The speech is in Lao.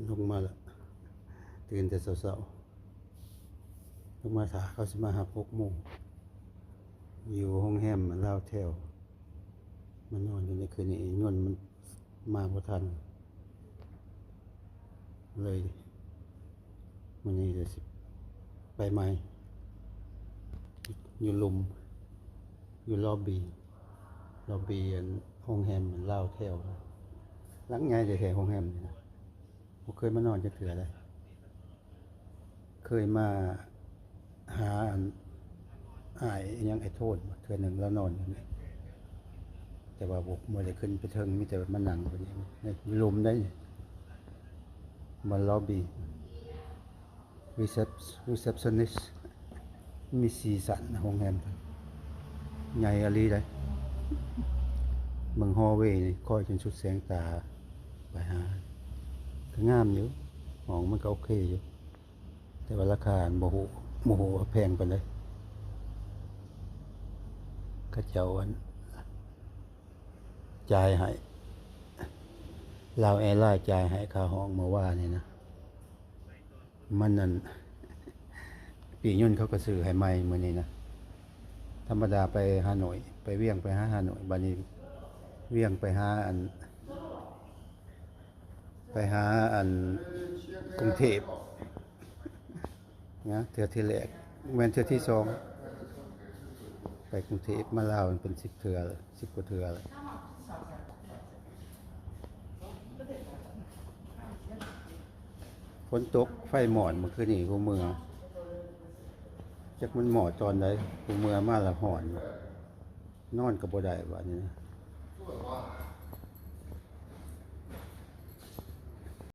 ລົງມາລະ ຕື່ນແຕ່ເຊົ້າໆ ລົງມາຖ້າເຂົາຊິມາຮັບຫົກໂມງ ຢູ່ໂຮງແຮມລາວແທວ ມານອນຢູ່ໃນຄືນນີ້ ຍົນມັນມາບໍ່ທັນ ເລີຍມື້ນີ້ເລີຍຊິໄປໃໝ່ ຢູ່ລຸ່ມ ຢູ່ລອບບີ ລອບບີອັນໂຮງແຮມລາວແທວ ຫຼັງໃຫຍ່ແທ້ໆ ໂຮງແຮມນີ້ນະ ບໍ່ເຄີຍມານອນຈັກເທື່ອເລີຍ ເຄີຍມາຫາອັນ ອ້າຍອີຫຍັງ ອ້າຍໂທນ ເທື່ອໜຶ່ງລາວນອນຢູ່ນີ້ ແຕ່ວ່າບໍ່ ບໍ່ໄດ້ຂຶ້ນໄປເທິງ ມີແຕ່ມານັ່ງຢູ່ນີ້ ໃນລຸ່ມໄດ໋ ບ່ອນລອບບີ receptionist ມີສີ່ຊັ້ນ ໂຮງແຮມ ໃຫຍ່ອີ່ຫຼີເດ້ ເບິ່ງຮໍເວນີ້ ຄອຍຈົນສຸດແສງຕາ ໄປຫາ ກໍງາມຢູ່ ຫ້ອງມັນກໍໂອເຄຢູ່ ແຕ່ວ່າລາຄາຫັ້ນບໍ່ຮູ້ ບໍ່ຮູ້ວ່າແພງປານໃດ ເຂົາເຈົ້າອັນ ຈ່າຍໃຫ້ ລາວແອລາຍຈ່າຍໃຫ້ຄ່າຫ້ອງເມື່ອວານນີ້ນະ ມັນນັ້ນ ປີ້ຍົນເຂົາກໍຊື້ໃຫ້ໃໝ່ມື້ນີ້ນະ ທຳມະດາໄປຮ່າໂນ້ຍ ໄປວຽງໄປຫາຮ່າໂນ້ຍ ບາດນີ້ວຽງໄປຫາອັນ ໄປຫາອັນກຸງເທບນະ ເທື່ອທີແລກ ແມ່ນເທື່ອທີສອງ ໄປກຸງເທບມາລາວເປັນສິບເທື່ອ ສິບກວ່າເທື່ອແລ້ວ ຝົນຕົກໄຟມອດມື້ຄືນນີ້ ຫົວເມືອ ຈັກມັນມອດຕອນໃດ ຫົວເມືອມາລະຮ້ອນ ນອນກໍບໍ່ໄດ້ບາດນີ້ນະ